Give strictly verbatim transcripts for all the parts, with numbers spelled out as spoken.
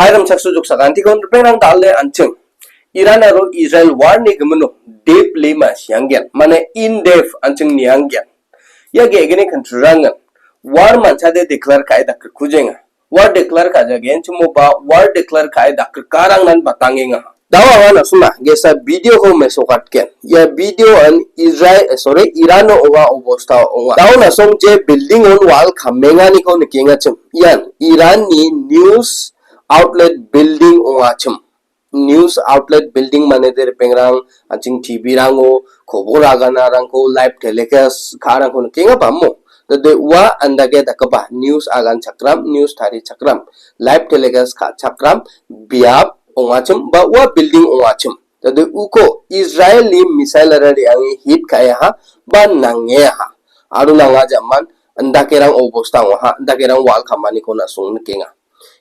Airam chaksu joksakantikon ripengrang dal·e an·ching. Iran aro Israel war-ni gimino deep lima sianggen, mane in depth an·ching nianggen. Ia ge·gni kantrirangin war manchade declare ka·e dakgrikkujenga. War declare ka·jagenchimoba war declare ka·e dakgrikarangnan batangenga. Dao anga na·sima ge·sa video-ko mesokatgen. Ia video-an Israel, eh, sorry, Iran-o ong·a obosta ong·a. Dao na·song je building-on wall kamenganiko nikengachim. Ian Iran-ni news outlet building ong·achim. News outlet building mane de ripengrang an·ching T V-rango kobor aganarangko live telecast ka·arangko nikenga bamo. Dade ua andage dakgipa news aganchakram, news tarichakram, live telecast ka·chakram biap ong·achim ba ua building ong·achim. Dade uko Israel-ni missile-ara re·ange hit ka·eaha ba nangeaha. Aro nanga jaman andakerang obosta ong·aha, andakerang wall kamaniko na·song nikenga.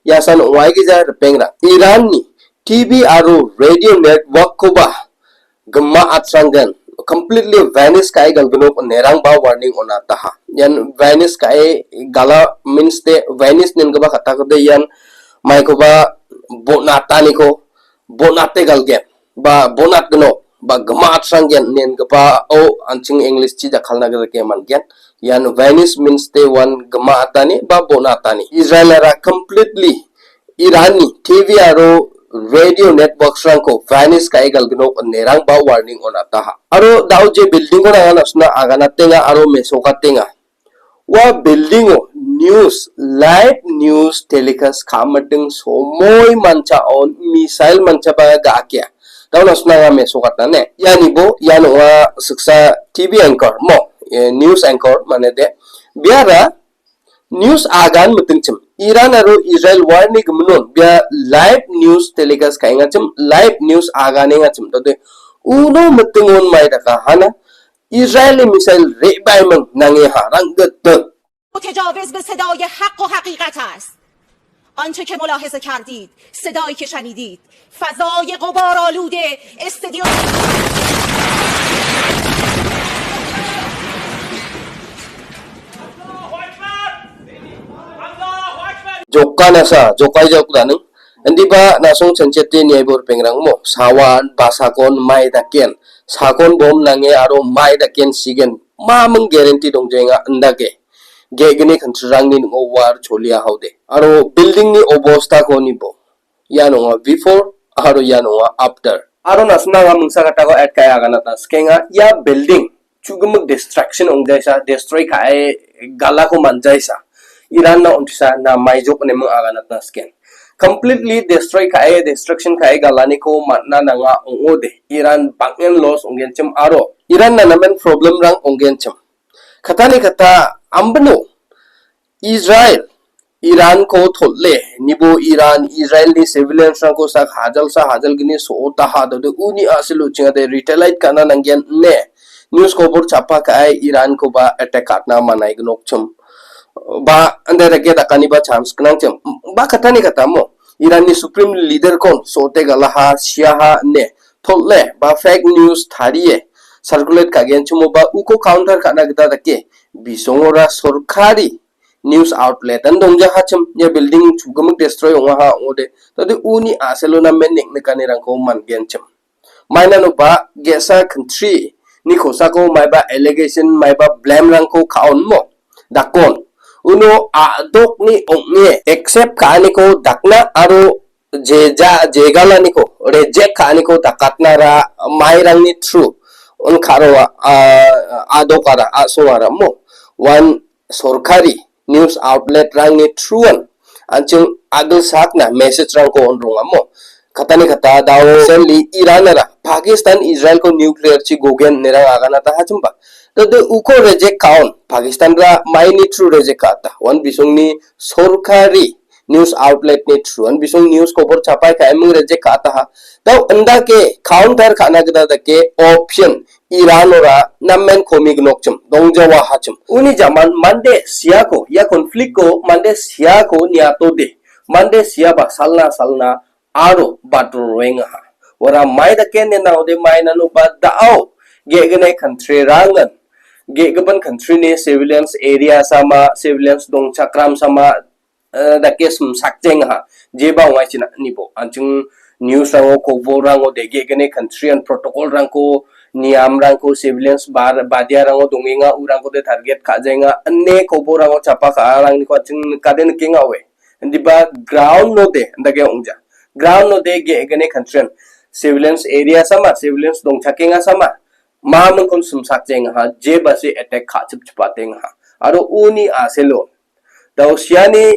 Iasan ong·aigija ripengrang. Iran-ni T V aro radio network-koba gima atranggen, completely vanish ka·e galgnok inerangba warning on·ataha. Ian vanish ka·e gala means de vanish inen·gipa kattagode ian maikoba bon·ataniko, bon·ate galgen, ba bon·atgnok, ba gima atranggen inen·gipao an·ching English-chi jakkalna gita man·gen. Ian vanish means de one gima atani ba bon·atani. Israel-ara completely Iran-ni T V aro radio networks-rangko vanish ka·e galgnok inerangba warning on·ataha. Aro dao je building-ko nanga na·sina aganatenga aro mesokatenga. Ua building-o news, live news telecast ka·miting somoi manchaon missile manchaba ga·akia. Dao na·sina anga mesokatna ne. Ianibo, ian ong·a siksa T V anchor mo, eh, news anchor mane de. Biara news agan mitingchim. Iran aro Israel war-ni giminon bia live news telecast ka·engachim, live news aganengachim. Tode uno mitingon mai daka hana Israel-ni missile re·baiming nange ha ranggiting. متجاوز به صدای حق و حقیقت است. آنچه که ملاحظه کردید، صدایی که شنیدید، فضای غبارآلود استادیوم. Jokkanasa, jokai jokdaning. Indiba na·song chenchete niaibor pengrangmo. Sawan, basakon, mai daken. Sakon bom nange aro mai daken sigen. Mamung guarantee dongjaenga indake. Ge·gni kantrirangni ning·o war cholia haode. Aro building-ni obostako nibo. Ian ong·a before aro ian ong·a after. Aro na·sina anga mingsa katako add ka·e aganatna sikenga. Ia building chu·gimik destruction ong·jaisa, destroy ka·e galako man·jaisa. Iranna on·tisa na maijok ineming aganatna siken. Completely destroy ka·e, destruction ka·e galaniko man·na nanga ong·ode. Iran bang·en loss ong·genchim aro Iranna namen problem-rang ong·genchim. Katani kata ambino Israel, Iranko tol·e, nibo Iran, Israelni civilians-rangko sak hajalsa hajalgni so·otaha dode uni a·selo chingade retaliate ka·na nanggen ine news kobor chapa ka·e Irankoba attack ka·atna manai gnokchim. Ba ande rege dakaniba chance gnangchim. Ba katani katamo Iranni supreme leader-kon so·ote galaha, siaha ine tol·e ba fake news tarie circulate ka·genchimo ba uko counter ka·na gita dake bisongora sorkari news outlet-an dongjahachim, ia building chu·gimik destroy ong·aha ong·ode. Tode uni a·selo namen neng·nikanirangko man·genchim. Mainanoba ge·sa country-ni kosako maiba allegation, maiba blame-rangko ka·onmo, dakon. Uno a·dokni ong·e accept ka·aniko dakna aro jeja-, jegalaniko reject ka·aniko dakatnara mairangni through on ka·ronga, a-, a-, adokara, a·songaramo. Wan sorkari news outlet-rangni through-an an·ching agilsakna message-rangko on rongamo. Katani kata dao recently Iranara Pakistan Israelko nuclear-chi gogen inerang aganatahachimba. Tode uko reject ka·on Pakistanra maini through reject ka·ata. Wan bisongni sorkari news outlet-ni through-an bisong news kobor chapai ka·eming reject ka·ataha. Dao indake counter ka·na gita dake option Iranora namen komi gnokchim dongjawahachim. Uni jaman mande siako, ia conflict-ko mande siako niatode, mande siaba salna salna aro batro roengaha. Ora mai dake nena ode mai nano ba dao ge·gni country-rangan, ge·gipan country-ni civilians area sama, civilians dongchakram sama, eh, dake simsakjengaha. Jeba ong·aichina nibo. An·ching news-rango, kobolrango, degegene country-an protocol-rangko, niamrangko, civilians bar-, badiarango dongenga, urangkode target ka·jaenga, ine kobolrango chapa ka·arangniko an·ching nikade nikenga oe. Indiba ground-ode, indake ong·ja. Ground-ode ge·gene country-an civilians area sama, civilians dongchakenga sama, mamingkon simsakjengaha, jebase attack ka·chipchipatengaha. Aro uni aselo, dao siani,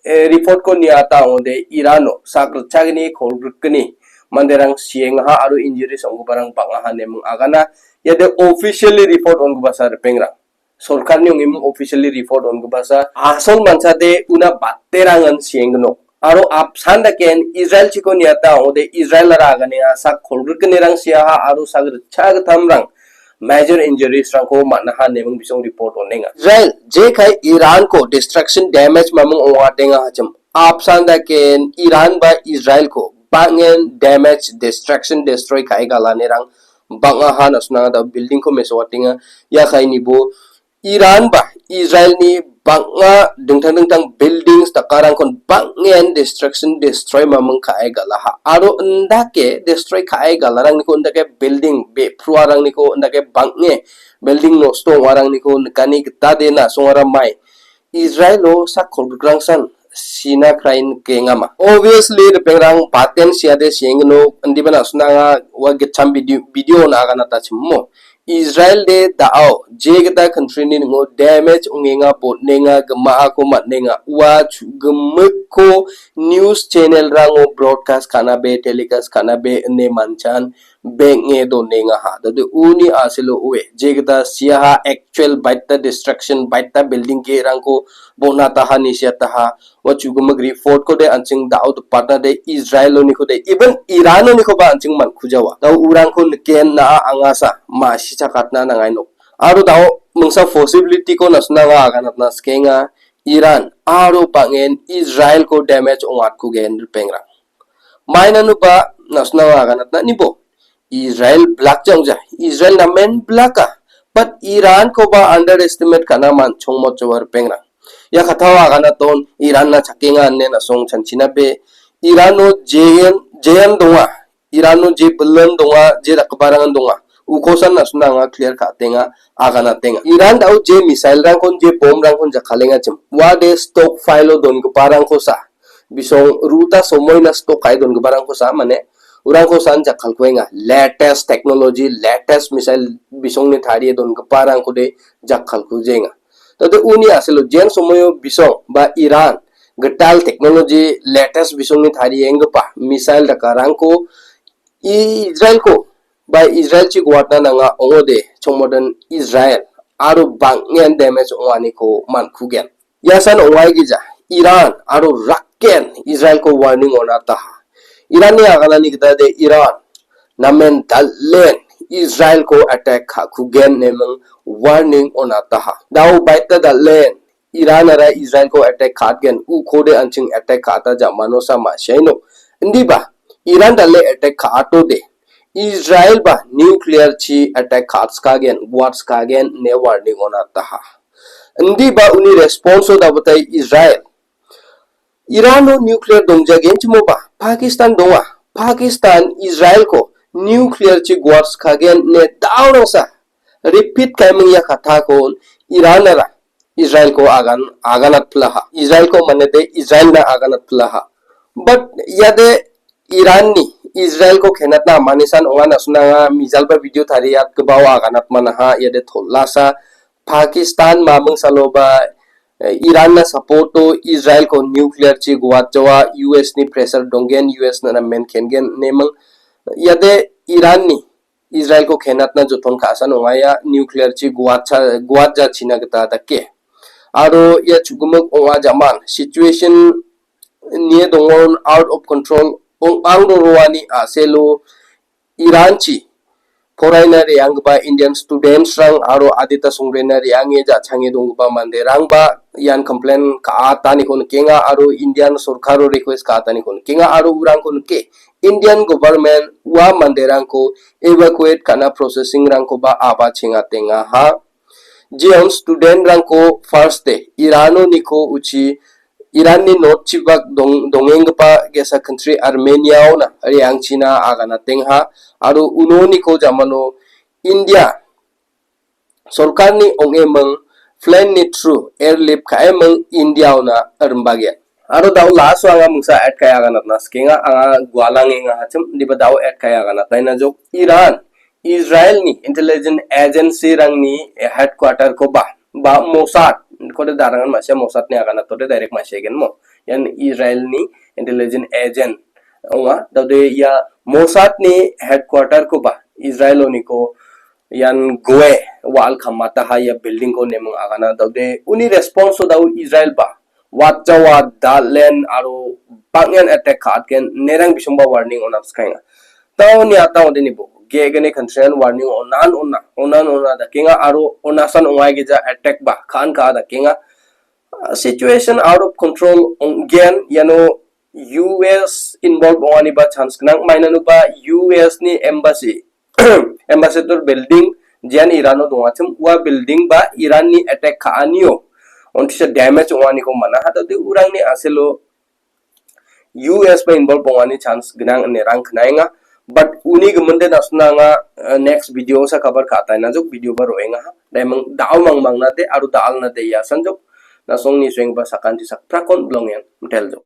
eh, report-ko niata ong·ode Iran-o sak ritchagni, kolgrikgni manderang siengaha aro injuries ong·giparang bang·aha ineming agana. Iade officially report ong·gipasa ripengrang. Sorkarni ong·eming officially report ong·gipasa. Asol manchade una batterangan siengnok. Aro apsan daken Israel chiko niata ong·ode Israel-ara aganenga sak kolgrikgnirang siaha aro sak ritchagittamrang major injuries-rangko man·aha ineming bisong report on·enga. Israel, jekai Iran-ko destruction damage maming ong·atenga hachim. Apsan daken Iran ba Israel-ko bang·en damage, destruction, destroy ka·e galanirang bang·aha na·sonanga da building-ko mesoatenga. Ia kainibo Iran ba Israel-ni bang·a dingtang dingtang buildings dakarangkon bang·en destruction, destroy maming ka·e galaha. Aro indake destroy ka·e galarangniko indake building be-, pruarangniko indake bang·e building nosto ong·arangniko nikani gitade na·songara mai Israel-o sak kolgrikrangsan sina krae nikengama. Obviously, ripengrang baten siade siengno indiba na·sonanga ua gitcham video, video-ona aganata chimo. Israel de da·ao, jegita country-ni ning·o damage ong·enga, botnenga, gimako man·enga. Ua chu-, gimikko news channel-rango broadcast ka·nabe, telecast ka·nabe ine manchan beng·e donengaha. Dade uni aselo oe, jegita siaha actual baita destruction, baita building ge·rangko bonataha, nisiataha. Ua chu·gimik report-kode an·ching da·o dipatna de Israel-oniko de, even Iran-onikoba an·ching man·kujawa. Da·o urangko niken na·a angasa ma·sichakatna nangaino. Aro da·o mingsa possibility-ko na·sonanga aganatna sikenga, Iran aro bang·en Israel-ko damage ong·atkugen ripengrang. Mainanoba na·sonanga aganatna nibo. Israel blakja ong·ja. Israel namen blaka. But Iran-koba underestimate ka·na man·chongmotjawa ripengrang. Ia katao aganaton Iran-na chakenga ine na·song chanchinabe. Iran-o jean, jean donga. Iran-o je bilim donga, je dakgiparangan donga. Ukosan na·sona anga clear ka·atenga, aganatenga. Iran da·o je missile-rangkon, je bomb-rangkon jakkalengachim. Uade stockpile-o dongiparangkosa. Bisong ruta somoina stock ka·e dongiparangkosa, mane, urangkosan jakkalkuenga. Latest technology, latest missile bisongni tarie dongiparangkode jakkalkujenga. Tode uni asilo jen somoio bisong ba Iran gital technology latest bisongni tarienggipa missile dakarangko Israel-ko ba Israel-chi guatna nanga ong·ode chongmoden Israel aro bang·en damage ong·aniko man·kugen. Iasan ong·aigija Iran aro rakken Israel-ko warning on·ataha. Iranni aganani gita de Iran namen dal·en Israel-ko attack ka·kugen neming warning on·ataha. Dao baita dal·en Iran-ara Israel-ko attack ka·atgen, ukode an·ching attack ka·ata ja·manosa ma·siaino. Indiba, Iran dal·e attack ka·atode, Israel ba nuclear-chi attack ka·atskagen, guatskagen, ine warning on·ataha. Indiba uni response-o dabatai Israel. Iran-o nuclear dongjagenchimoba, Pakistan donga. Pakistan Israel-ko nuclear-chi guatskagen ine daorangsa. Repeat ka·eming ia katako Iran-ara Israel-ko agan, aganatplaha. Israel-ko manede Israel-na aganatplaha. But iade Iran-ni Israel-ko kenatna manisan ong·a na·sonanga mijalba video tariatgipao aganatmanaha iade tolasa Pakistan maming saloba, eh, Iran-na support-o Israel-ko nuclear-chi guatjawa U S-ni pressure donggen, U S-na namen kengen neming. Iade Iran-ni Israel-ko kenatna joton ka·san ong·aia nuclear-chi guatcha-, guatjachina gita dake. Aro ia chu·gimik ong·a ja·man situation nie dongon out of control ong·ang roroani a·selo Iran-chi poraina re·anggipa Indian students-rang aro adita songrena re·ange ja·change donggipa manderangba ian complain ka·ataniko nikenga aro Indian sorkaro request ka·ataniko nikenga aro urangko nike Indian government ua manderangko evacuate ka·na processing-rangkoba aba chengatengaha. Jeon student-rangko first day Iranoniko uchi Iranni notchibak dong-, dongenggipa ge·sa country Armeniaona re·angchina aganatenga aro unoniko jamano India sorkarni ong·eming plan-ni through airlift ka·eming Indiaona rimbagen. Aro da·o last-o anga mingsa add ka·e aganatna sikenga, anga gualangenga hachim, indiba da·o add ka·e aganatna jok. Iran, Israelni intelligence agency-rangni headquarter-koba, ba Mossad, kode darangan ma·sia Mossad-ni aganatode direct ma·siagenmo. Ian Israelni intelligence agent ong·a. Daode ia Mossad-ni headquarter-koba Israel-oniko ian goe wa·al kamataha ia building-ko neming agana. Daode uni response-o da·o Israel ba watjawa dal·en aro bang·en attack ka·atgen nerang bisongba warning ona skaenga. Daoni atang odeni bo ge·gni country-an warning onan ona, onan ona dakenga aro onasan ong·aigija attack ba ka·an ka·a dakenga. Situation out of control ong·gen, iano U S involve ong·aniba chance gnang, mainanoba U S-ni embassy, ambassador building, jean Iran-o dongachim, ua building ba Iran-ni attack ka·anio ontisa damage ong·aniko man·a, hatode urangni aselo U S ba involve ong·ani chance gnang ine rang knaenga. But uni giminde nasona anga, eh, next video sa cover ka·ataina jok, video ba ro·enga. Daimang da·o mangmangnate aro da·alnate ia sanjok. Nasongni suengba sakanti sakprakon blongen metel jok.